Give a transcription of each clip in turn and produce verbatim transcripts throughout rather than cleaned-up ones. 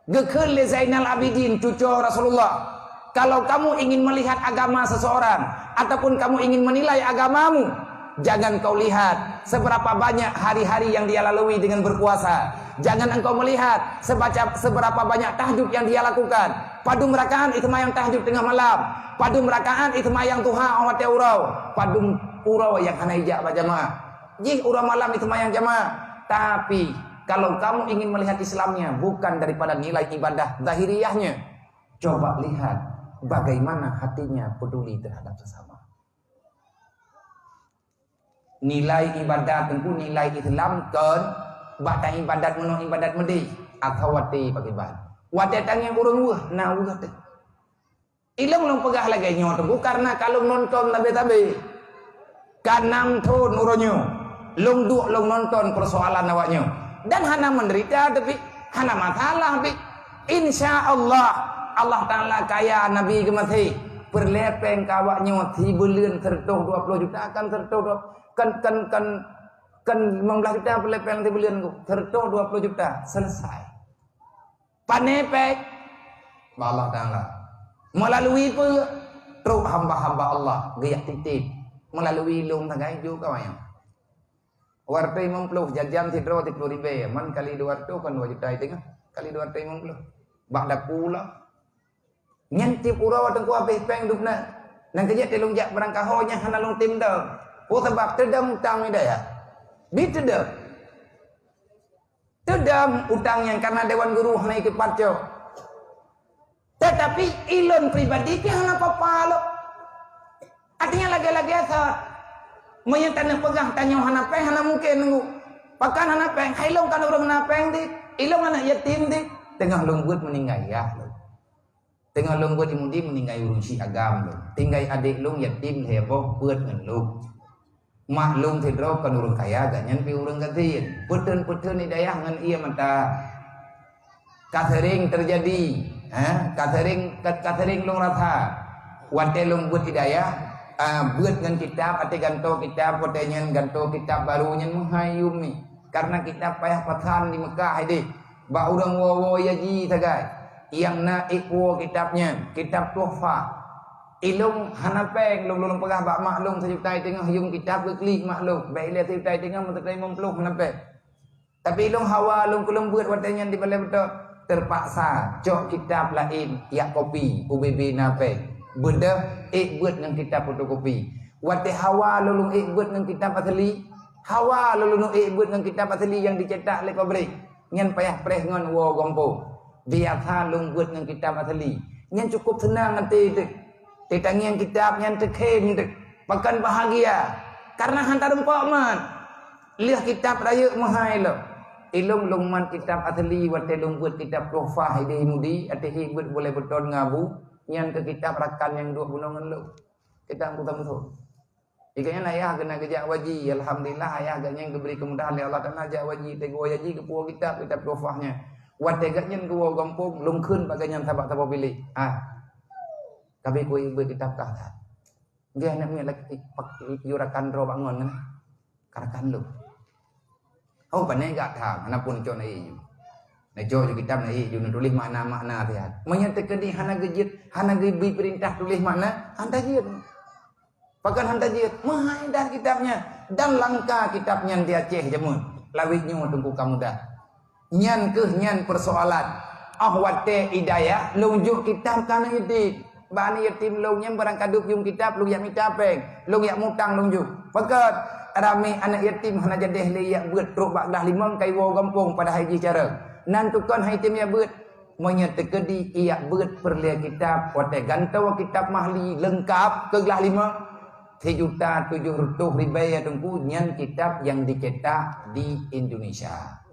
Geukheun lé Zainal Abidin, cuco Rasulullah, "Kalau kamu ingin melihat agama seseorang ataupun kamu ingin menilai agamamu, jangan kau lihat seberapa banyak hari-hari yang dia lalui dengan berpuasa. Jangan engkau melihat sebaca, seberapa banyak tahajud yang dia lakukan. Padum rakaat seumayang tahajud tengah malam. Padum rakaat seumayang duha watée uroe. Padum uroe nyang hana ijak bak jamaah. Jih uroe malam seumayang jamaah." Tapi kalau kamu ingin melihat Islamnya bukan daripada nilai ibadah zahiriahnya, coba lihat bagaimana hatinya peduli terhadap sesama. Nilai ibadat teungku, nilai Islam kon bak taibadat meunoe ibadat meudeh, atawa watée pakriban. Watée tangieng ureuëng weueh, na weueh teuh. Ilong lôn peugah lagée nyoe teungku karena ka lôn nonton sabe-sabe. Ka nam thon uroe nyoe lôn duek lôn nonton persoalan awak nyoe. Dan hana menderita tapi hana masalah pi. Insya Allah, Allah Taala kaya Nabi geumaséh. Peureulée péng keu awak nyoe sibuleuen seratus dua puluh juta kan seratus dua kan kan kan kan lima belas juta peureulée péng sibuleuen tu. Seratus dua puluh juta selesai. Pane péng bak Allah Taala. Melalui peue? Trok hamba-hamba Allah geujak titip melalui lôn sagai ju ka wayang. Wartei limong ploh, jajan sidroe siplôh ribée, man kali dua ratus kan dua juta teungoh. Kali dua ratus limong ploh. Bak dapu lah. Nyan tiep uroe teungku habéh péng dub na. Nang keujeuet lôn jak barangkaho nyang hana lôn tem dong. Peue sabab teudong utang idaya. Bi teudong. Teudong utang nyang karena dewan guru hana ikeupat cok. Tetapi ilôn pribadi pih hana papa lom. Artinya lagée-lagée that. Meunyoe taneuk peugah tanyoe hana péng hana mungken nunggu. Pakon hana péng? Hai lôn kan ureuëng hana péng di. Ilôn anak yatim di. Tengah lôn buet meuninggai yah lôn. Tengah lôn buet imudi meuninggai ureuëng syiek agam lôn. Tinggai adék lôn yatim lhée boh peuet ngon lôn. Mak lôn sidroe kon ureuëng kaya, gobnyan pih ureuëng gasien. Peuteun-peuteun hidayah ngon ié mata. Ka sering terjadi, ha? Ka sering ka, ka sering lôn rasa. Watée lôn buet hidayah, a, buet ngon kitab, até gantoe kitab, watée nyan gantoe kitab baru nyan meuhai yum mi. Karena kitab payah pasan di Mekah ideh. Bak ureuëng woe-woe yaji sagai. Nyang na ék puwoe kitab nyan, kitab Tuhfah. Ilôn hana péng, lôn lôn peugah bak mak lôn sejuta teungoh yum kitab geuklik mak lôn. Bék ilée sejuta teungoh meuteutée limong ploh hana péng. Tapi ilôn hawa lôn keu lôn buet watée nyan di balée beutôi. Terpaksa cok kitab laén yak kopi, U B B na péng. Beudôh ék buet ngon kitab fotokopi. Watée hawa lôn lôn ék buet ngon kitab asli. Hawa lôn lôn ék buet ngon kitab asli nyang dicetak lé pabrik. Nyan payah preh ngon woe gampông. Biasa lôn buet ngon kitab asli. Nyan cukup seunang até teuh. Teutangieng kitab nyan teukhém teuh. Pakon bahagia. Karena han tarumpok mat. Lheueh kitab rayeuk meuhai lom. Ilôn lôn mat kitab asli watée lôn buet kitab Tuhfah ideh mudi, até hi buet bulée beuton ngabu, nyan keu kitab rakan nyang duek bunoe ngon lôn. Kitab Buta Musuh. Di gobnyan ayah geuh na geujak waji, alhamdulillah ayah gobnyan geubri keumudahan lé Allah Taala jak waji, teungoh waji geupuwoe kitab, kitab Tuhfah nyan. Watée gobnyan geuwoe gampông, lôn kheun bak gobnyan sabab saboh bilék. Ah. Ka abéh kuéh beuet kitab kah that. Geuh aneuk miet laki, pak, yue rakan droe bak ngon kan? Ka rakan lôn. Oh, pane gak tham, hana pun cok na ié ju. Na cok ju kitab na ié ju, na tuléh makna-makna siat. Meunyoe teukeudi hana geujeuet, hana geubri peurintah tuléh makna, hana jeuet. Pakon hana jeuet? Meuhai dah kitab nyan. Dan langka kitab nyan di Aceh jameun. Lawét nyoe teungku ka mudah. Nyan keuh nyan persoalan. Ah watée hidayah, lôn jok kitab keu aneuk yatim. Bak aneuk yatim lôn nyan barang kadub yum kitab, lôn yak mita péng, lôn yak mutang lôn jok. Pakon ramé aneuk yatim hana jadeh lé yak beuet trok bak glah limong kai woe gampông padahai jih carông. Nan tukon hai yatim yak beuet. Meunyoe teukeudi yak beuet peureulée kitab, watée gantoe kitab mahli leungkab keu glah limong, sijuta tujoh reutôh ribée teungku nyan kitab nyang dicetak di Indonesia.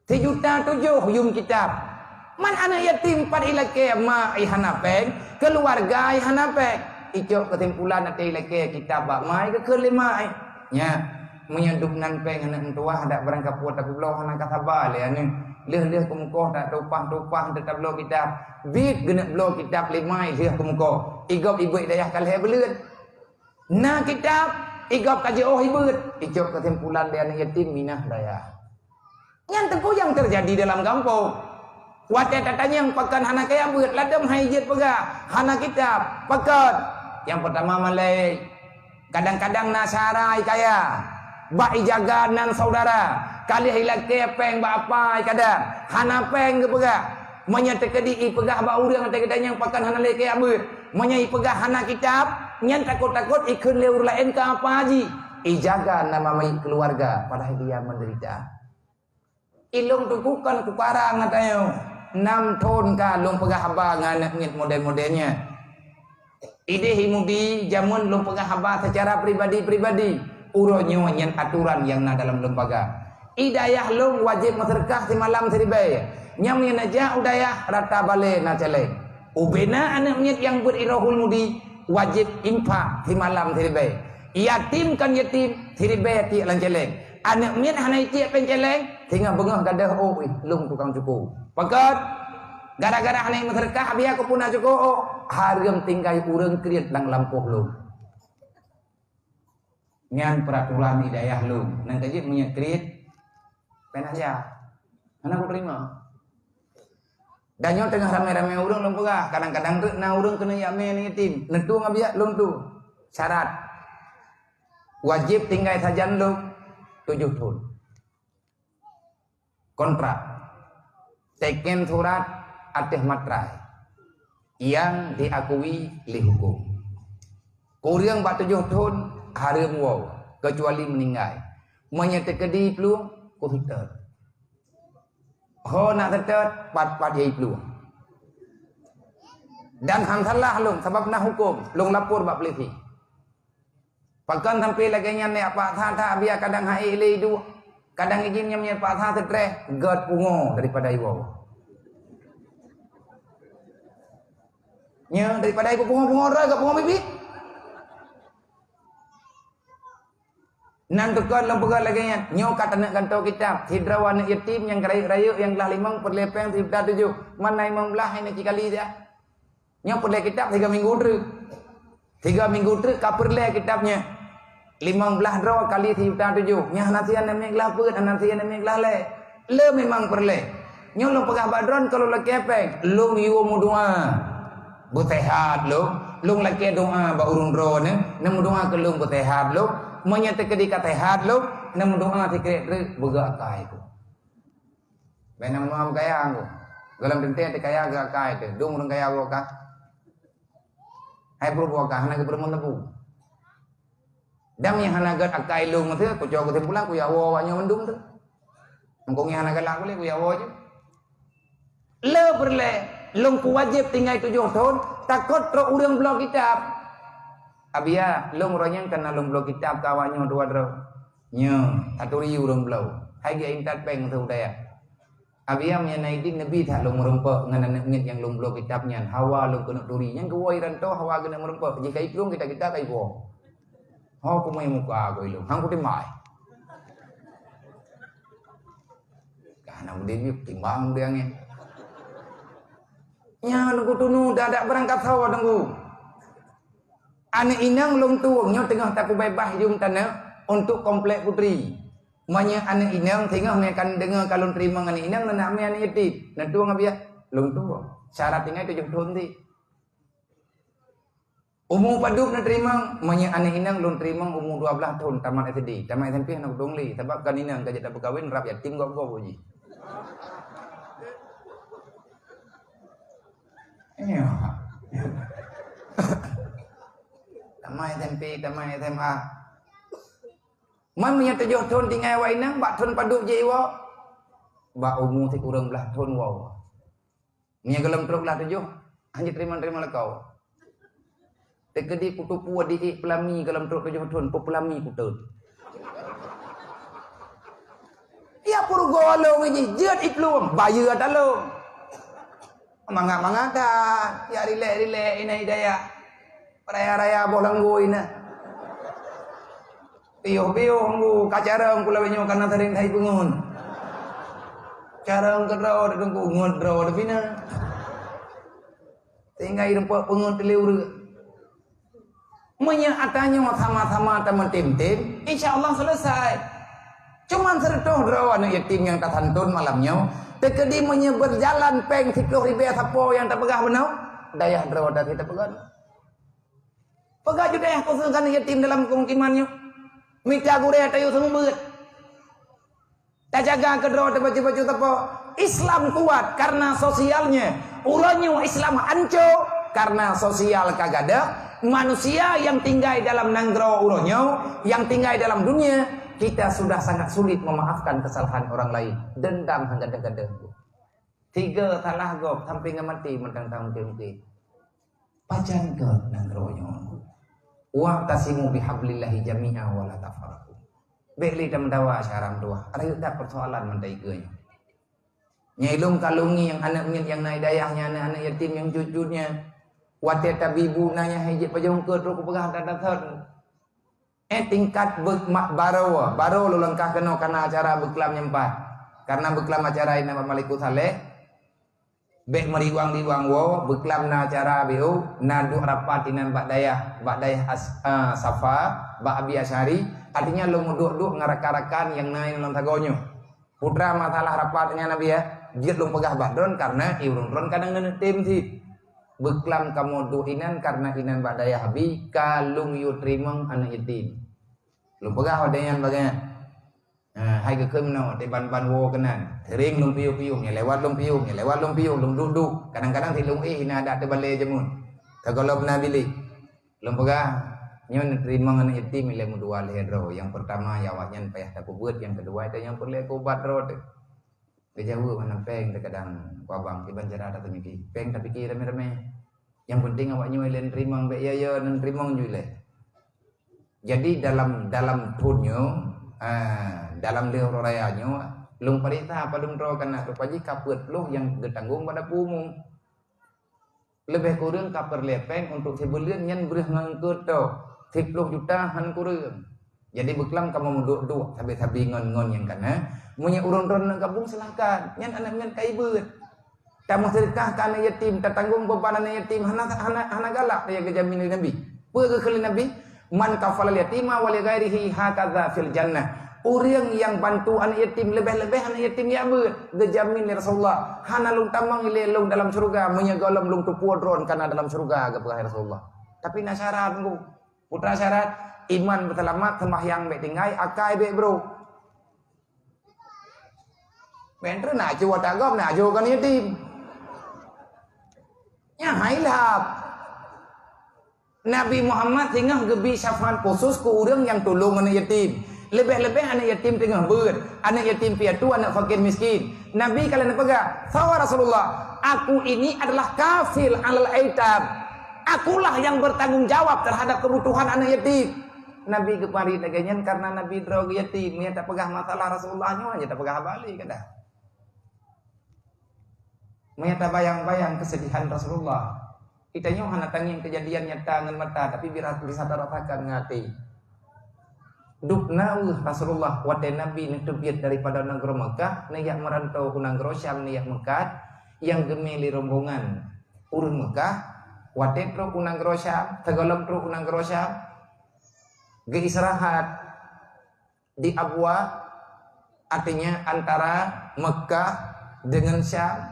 Sijuta tujoh yum kitab. Man aneuk yatim pat ilakée ma i hana péng, keuluwarga i hana péng. Icok keusimpulan até ilakée kitab bak ma i geukheun lé ma i. Nya, meunyoe dub nan péng aneuk meutuwah dak barangkapeue tapeubloe hana ka saba lé aneuk. Lheueh-lheueh keumukoh tak teupah-teupah teutab bloe kitab. Biet geuneuk bloe kitab lé ma i lheueh keumukoh. Igob ibeuet dayah ka lhée beuleuen. Na kitab, igob ka jiôh ibeuet. Icok keusimpulan lé aneuk yatim minah dayah. Nyan teungku nyang teujadi dalam gampông. Watée tatanyong pakon hana kaya beuet, ladom hai jeuet peugah, hana kitab, pakon? Nyang peurtama malée, kadang-kadang na syara kaya, bak ijaga nan saudara, ka lheueh ilakée péng bak apa kadang, hana péng geupeugah. Meunyoe teukeudi ipeugah bak ureuëng teuh geutanyong pakon hana lé kaya beuet, meunyoe ipeugah hana kitab, nyan takot-takot ikheun lé ureuëng laén keu apa jih, ijaga nama meukeuluwarga, padahai dia menderita. Ilong tuku kon kukarang atayong. Nam thon ka lôn peugah haba ngon aneuk miet model-model nyan. Ideh i Mudi jameun lôn peugah haba secara pribadi-pribadi. Uroe nyoe nyan aturan nyang na dalam lembaga. I dayah lôn wajéb meuseudeukah simalam siribée. Nyang meunyoe neujak u dayah rata balée na céléng. Ubena aneuk miet nyang beuet i Rohul Mudi wajéb infak simalam siribée. Yatim kon yatim, siribée tiek lam céléng. Aneuk miet hana itiek péng céléng, singoh beungoh gadôh ôk ih, lôn tukang cuko. Pakon? Gara-gara hana meuseudeukah, biar keupeue na cuko ôk, hareuem tinggai ureuëng kriet lam lampôh lôn. Nyan peuraturan di dayah lôn. Nang ka jeuet meunyoe kriet, péng aja. Hana kuteurimong. Dan nyoe teungoh ramé-ramé ureuëng lôn peugah, kadang-kadang treuk na ureuëng keuneuk jak mé aneuk yatim. Neutueng abiak lôn tueng. Syarat. Wajéb tinggai sajan lôn tujoh thon. Kontrak. Teken surat ateueh matrai nyang diakui lé huköm. Kureueng bak tujoh thon hareuem woe, keucuali meuninggai. Meunyoe teukeudi plueng, kuseutôt. Ho na seutôt, pat-pat jai plueng. Dan han salah lôn, sabab na huköm, lôn lapor bak peulisi. Pakon sampai lagée nyan nyak paksa that, biar kadang hai lé iduek. Kadang ijin nyang nyak paksa seutreh, gét pungo daripada iwoe. Nya, daripada ibu pungo-pungo roh, gét pungo bibi. Nan tukon lôn peugah lagée nyan, nyoe ka taneuk gantoe kitab, sidroe aneuk yatim nyang rayeuk-rayeuk nyang glah limong peureulée péng sijuta tujoh, mana limong blaih hana cikali dah. Nyoe peureulée kitab tiga minggu treuk. Tiga minggu treuk ka peureulée kitab nyan. Limong blaih droe kali sijuta tujoh. Nyan hana sian namiet glah peuet, hana sian namiet glah lhée. Le memang peureulée. Nyoe lôn peugah bak droe, ka lôn lakée péng, lôn yue meudoa. Beuseuhat lôn, lôn lakée doa bak ureuëng droeneuh, neumeudoa keu lôn beuseuhat lôn. Meunyoe teukeudi ka seuhat lôn, neumeudoa sikrék treuk beugét akai keu. Bèk na meunoe kaya anggô. Gohlom teuntèe teuh kaya geuh akai teuh. Dum ureueng kaya woe kah. Hai peurumoh kah hana geupeureumeun teupeu. Dan nyang hana gèt akai lôn meuseu, kucok keusimpulan, kuyak woe awak nyoe mandum teuh. Engkong nyang hana galak ulèe, kuyak woe jeuet. Le peureulèe, lôn kuwajéb tinggai tujoh thôn, takot trok ureueng bloe kitab. Abiya, lôn uroe nyan ka na lôn bloe kitab keu awak nyoe dua droe. Nyoe, taturi ureueng bloe. Hai geuintat péng teuh u dayah. Abiya meunyo na idin neubi that lôn meureumpok ngon aneuk miet nyang lôn bloe kitab nyan. Hawa lôn keuneuk turi. Nyan geuwoe i rantô hawa keuneuk meureumpok. Jih ka iplueng kitab-kitab ka iboh. Ho kumé muka goi lôn. Han kutimbai. Ka na udeb yuk timbang udeb angén. Nyan lôn kutunu dadak beurangkat sawa teungku. Aneuk inong lôn tueng nyoe teungoh tapeubeubaih yum tanoh untuk komplek putri. Meunyoe aneuk inong singoh meukan deungoe ka lôn teurimong aneuk inong, neunak mé aneuk yatim. Neutueng abiya lôn tueng. Syarat tinggai tujoh thôn ti. Umu padub neuteurimong, meunyoe aneuk inong lôn teurimong umu dua blaih thôn tamat S D, tamat S M P hana kutueng lé, sabab kan inong ka jeuet tapeukawen rab yatim gob-gob jih. Iya. Tamat S M P, tamat S M A. Man meunyoe tujoh thôn tinggai awak inong, bak thôn padub jih iwoe, bak umu sikureueng blaih thôn woe. Meunyoe gohlom trok blaih tujoh, hanjeuet teurimong-teurimong lakoe. Teukeudi kuteupue di ék peulami gohlom trok tujoh thôn, peupeulami kuteut. Ya peurugoe lôn jih, jeuet iplueng, bayeue ata lôn. Mangat-mangat that, ya rilek-rilek inai dayah. Raya-raya boh langgui na. Piôh-piôh nggu, ka carông pula nyoe kana sering thai peungon. Carông keudroe teungku ngon droe teupina. Sehingga irumpok peungon teuliur. Meunyoe ata nyoe sama-sama tameutem-tem, insya Allah selesai. Cuman seureutôh droe aneuk yatim nyang tasantun malam nyoe, Teukeudi meunyoe beujalan péng siploh ribèe sapo nyang tapeugah bunoe, dayah droe tadi tapeugah. Peugah ju dayah khusus aneuk yatim dalam pemukiman nyoe. Mita gurèe tayue seumeubeuet. Tajaga keudroe teuh bacut-bacut sapo. Islam kuat karena sosialnya. Uroe nyoe Islam hanco karena sosial ka gadôh. Manusia yang tinggai dalam nanggroe uroe nyoe, yang tinggai dalam dunia, kita sudah sangat sulit memaafkan kesalahan orang lain. Dendam han gadôh-gadôh. Tiga salah gob sampai ngon maté mantong taungkén-ungkén. Pajan göt nanggroe nyoe. "Wa'tasimu bihablillahi jami'a wa la tafarraqu." Bèk lé tameudawa syara meutuwah. Rayeuk that peusoalan mantong ié nyoe. Nyang ilôn kalungi nyang aneuk miet nyang na di dayah nyan, aneuk-aneuk yatim nyang cut-cut nyan. Watèe tabi bu na nyang hai jeuet pajoh eungkôt trok kupeugah that-that thon. Eh, tingkat beu-, ma-, barô, barô lôn langkah keunoe karena acara beuklam nyang pat. Karena beuklam acara inan bak Malikussaleh, bèk meuriwang-riwang woe, beuklam na acara B O, na duek rapat inan bak dayah, bak dayah As-, ah, Safa, bak Abi Asy'ari. Artinya lôn meuduek-duek ngon rakan-rakan nyang na inoe lam sagoe nyoe. Putra masalah rapat nyan Abi, ya, jeuet lôn peugah bak droen karena i ureueng droen kadang neuneutem cit. Beuklam kamoe duek inan karena inan bak dayah Abi ka lôn yue teurimong aneuk yatim. Lôn peugah watèe nyan bagai nyan. Ha, hai geukheun meunoe, watèe ban-ban woe keunan. Sering lôn piôh-piôh, nyang lewat lôn piôh, nyang lewat lôn piôh, lôn duek-duek. Kadang-kadang silôn éh na adak teubalèe jameun. Ka gohlom na bilék. Lôn peugah, nyoe neuteurimong aneuk yatim ilèe meudua lhèe droe. Nyang peurtama, ya awaknyan payah tapeubeuet. Nyang keudua, tanyoe peureulèe keu ubat droe teuh. Geujaweueb hana péng, teukadang, "Wah bang, kiban cara tapeumiki." Péng tapike ramé-ramé. Nyang peunteng awaknyoe ilèe neuteurimong, bèk ya-ya neuteurimong ju ilèe. Jadi dalam, dalam thôn nyoe, ah, dalam lheueh uroe raya nyoe, lôn pareksa padum droe kana, rupa jih ka peuet ploh nyang geutanggong bak dapu umum. Leubeh kureueng ka peureulèe péng untuk sibuleuen nyan breueh ngon eungkôt tok, siploh juta han kureueng. Jadi beuklam kamoe meuduek-duek sabe-sabe ngon, ngon nyang kana. Meunyoe ureueng droeneuh gabong, silahkan. Nyan aneuk nyan ka ibeuet. Tameuseudeukah keu aneuk yatim, tatanggong beuban aneuk yatim, hana, hana, hana galak ya geujamin lé Nabi. Peue geukheun lé Nabi? "Man kafalal yatima wa li ghairihi hakadza fil jannah." Ureueng nyang bantu aneuk yatim, leubeh-leubeh aneuk yatim nyang beuet, geujamin lé Rasulullah, "Hana lôn tamong ilèe lôn dalam syeuruga meunyoe gohlom lôn tupue droen kana dalam syeuruga," geupeugah Rasulullah. Tapi na syarat, Teungku. Peue syarat? Iman beuseulamat, seumbahyang bèk tinggai, akai bèk brôk. Bèk treuk na cue watèe gob na cue keu aneuk yatim. Nyan hai lheueh. Nabi Muhammad singoh geubri syafaat khusus keu ureueng nyang tulông aneuk yatim. Leubeh-leubeh aneuk yatim teungoh beuet, aneuk yatim piatu, aneuk fakir miskin. Nabi ka lheueh neupeugah, "Sawa Rasulullah, aku ini adalah kafil alal aitam. Akulah yang bertanggung jawab terhadap kebutuhan aneuk yatim." Nabi geuparit lagèe nyan karena Nabi droe geuyatim. Meunyo tapeugah masalah Rasulullah nyoe, hana tapeugah balik kada. Meunyo tabayang-bayang keusedihan Rasulullah, geutanyoe hana tangieng keujadian nyata ngon mata, tapi bira-, bisa tarasakan ngon até. Dubna weueh Rasulullah watèe Nabi neuteubiet daripada nanggroe Meukah, neujak meuranto u nanggroe Syam, neujak meukat, nyang geumé lé rombongan ureueng Meukah. Watèe trok u nanggroe Syam, sigohlom trok u nanggroe Syam, geuistirahat di Abwa, artinya antara Meukah deungon Syam,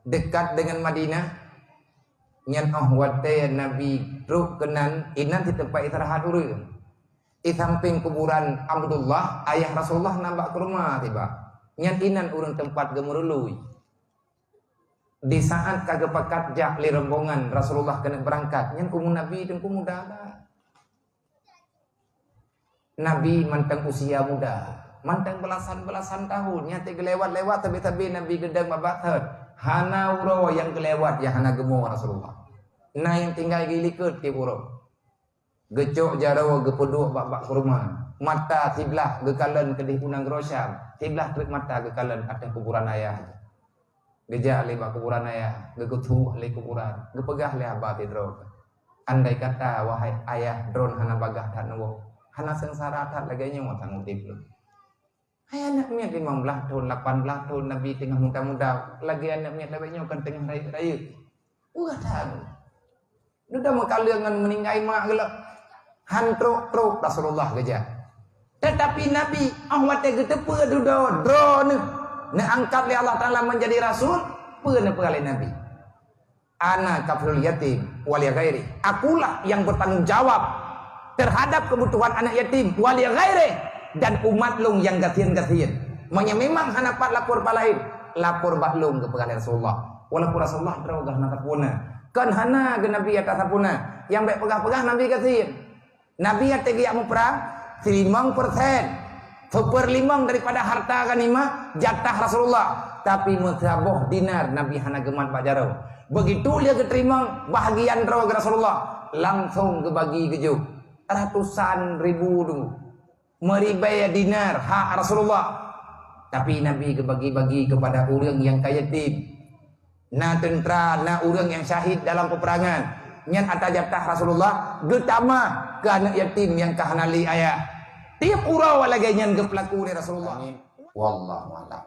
dekat deungon Madinah. Nyan 'oh watèe Nabi trok keunan, inan cit teumpat istirahat ureueng. Di sampéng kuburan Abdullah, ayah Rasulullah, na bak keureuma tibak. Nyan inan ureueng teumpat geumeurului. Di saat ka geupakat jak lé rombongan Rasulullah keuneuk beurangkat, nyan umu Nabi teungku muda bak. Nabi mantong usia muda, mantong beulasan-beulasan tahun, nyan teuk geulewat-lewat sabe-sabe Nabi geudong babah thot. Hana uroe nyang geulewat nyang hana geumo Rasulullah. Na nyang tinggai geulikot tiep uroe. Geucok jaroe geupeuduek bak-bak keureuma. Mata siblah geukalon keudeh u nanggroe Syam, siblah treuk mata geukalon ateueh kuburan ayah. Geujak lé bak kuburan ayah, geugeutuek lé kuburan, geupeugah lé haba sidroe, "Andai kata, wahai ayah, droen hana bagaih that neuwoe, hana seungsara that lagèe nyoe sang udép lôn." Hai aneuk miet limong blaih thon, lapan blaih thon, Nabi teungoh muda-muda, lagèe aneuk miet lagèe nyoe kan teungoh rayeuk-rayeuk. Peugah that. Dudoe meukaleueng ngon meuninggai mak geulok. Han trok-trok Rasulullah geujak. Teutapi Nabi, 'oh watèe geuteupeue dudoe droeneuh, Neuangkat lé Allah Taala menjadi rasul, peue neupeugah lé Nabi? "Ana kafilul yatim wali ghairi." Akulah yang bertanggung jawab terhadap kebutuhan anak yatim, wali ghairi, dan umat lôn nyang gasien-gasien. Meunyoe memang hana pat lapor bak laén, lapor bak lôn, geupeugah lé Rasulullah. Walaupun Rasulullah droe geuh hana sapeue na. Kon hana geuh Nabi ata sapeue na. Nyang bék peugah-peugah Nabi gasien. Nabi watée geujak muprang, silimong persen, seperlimong daripada harta ghanimah jatah Rasulullah, tapi meusaboh dinar Nabi hana geumat bak jaroe. Begitu lheueh geuteurimong bahagian droe Rasulullah, langsong geubagi geujoh ratusan ribu dulu, meuribée dinar hak Rasulullah. Tapi Nabi geubagi-bagi kepada ureuëng nyang ka yatim. Na teuntra, na ureuëng nyang syahid dalam peperangan. Nyan ata jatah Rasulullah geutamah keu aneuk yatim nyang ka hana lé ayah. Tieb uroe lagée nyan geupeulaku lé Rasulullah. Amin. Wallahu a'lam.